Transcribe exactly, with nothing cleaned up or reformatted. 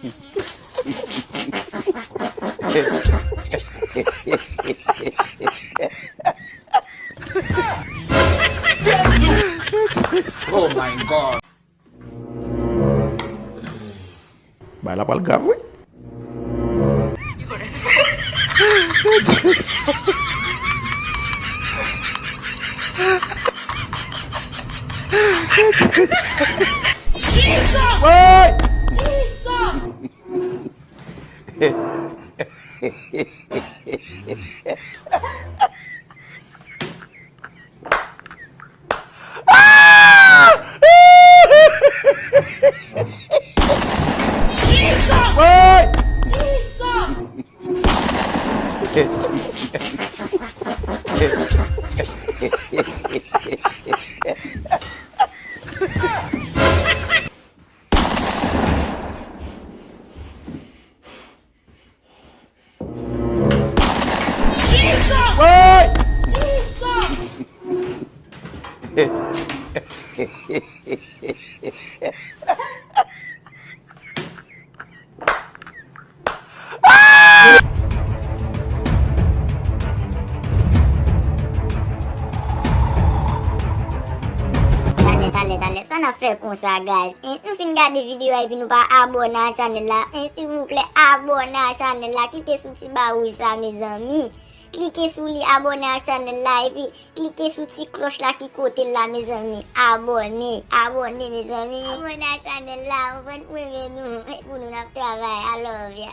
Oh my God. Bay la pral grav, wi. Talè, talè, talè, sa n ap fè konsa, guys? En, nou fin gade videyo a epi nou pa abòne a chanèl la. En, silvouplè, abòne a chanèl la. Klike sou ti ba wouj sa, mezanmi. Klike sou li, abòne a chanèl la, epi klike sou ti klòch la ki kote l la, mezanmi. Abòne, abòne, mezanmi. Abòne a chanèl la, ou konprann, pou renmen nou, pou nou n ap travay. I love ya.